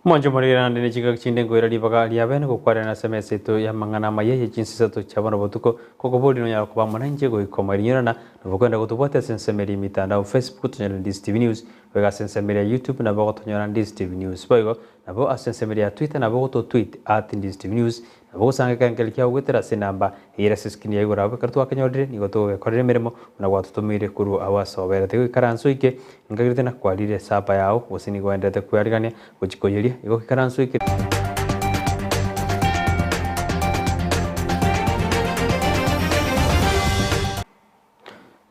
Mwanche morigere naende ne chingaki chinde nkoira ribaga ria bene gokwarerana ase emesa yaito y'amang'ana amaya ye chinsa isato chia bono botuko, kokoboria nonyara koba amo nainche goika omoerio-nyorana, nabo okoenda gotobwatia ase ensemo eria y'emitandao Facebook tonyore Ndizi TV News, boigo ase ensemo eria ya YouTube nabo ogotonyora Ndizi TV News. Boigo nabo ase ensemo eria ya Twitter nabo ogototweet at Ndizi TV News, Nabo ogosanga ekerengererio kiao goetera ase enamba eyere ase escreen ya igoro abwo ekero twakenyorire nigo togogekorera emeremo buna gwatotomeire korwa agwo ase oberete. Goikaransa oike nkagerete na kwarire esapa yao gose nigo oenderete kwearigania gochia koyeria igo ikaransa oike.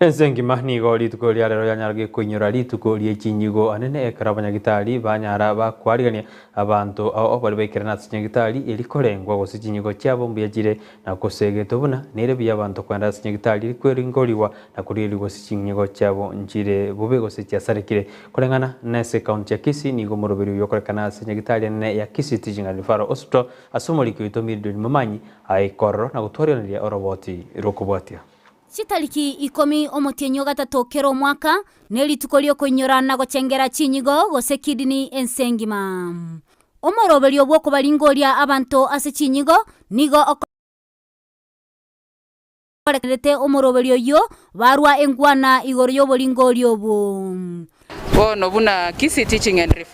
Ense engima nigo rituko ria rero yanyara koinyora rituko rie chinyigo anene ekero abanyagitari banyara bakwarigania abanto ao baria baikerana ase chinyagitari eri korengwa gose chinyigo chiabo mbuya chire na kosegetwa buna nere buya abanto koenda ase chinyagitari eri kweringorigwa na korigereria gose chinyigo chiabo nchire bobe gose chiasarekire. Koreng'ana nase ekaunti ya Kisii nigo omoroberi oyo okorekana ase nyagitari enene ya Kisii Teaching and Referral Hospital ase omoriki oito Mildred Momanyi aika ororo na gotwarioneria oroboti rw'okobwatia. Chitariki ikomi omotienyi o gatato kera omwaka nerituko ri'okoinyora na gochengera chinyigo gose kidney ense engima. Omoroberio bw'okobaringoria abanto ase chinyigo nigo okorekerete omoroberio oyio barwa enkwana igoro y'oboringoria obwo. Bono buna Kisii Teaching and Referral.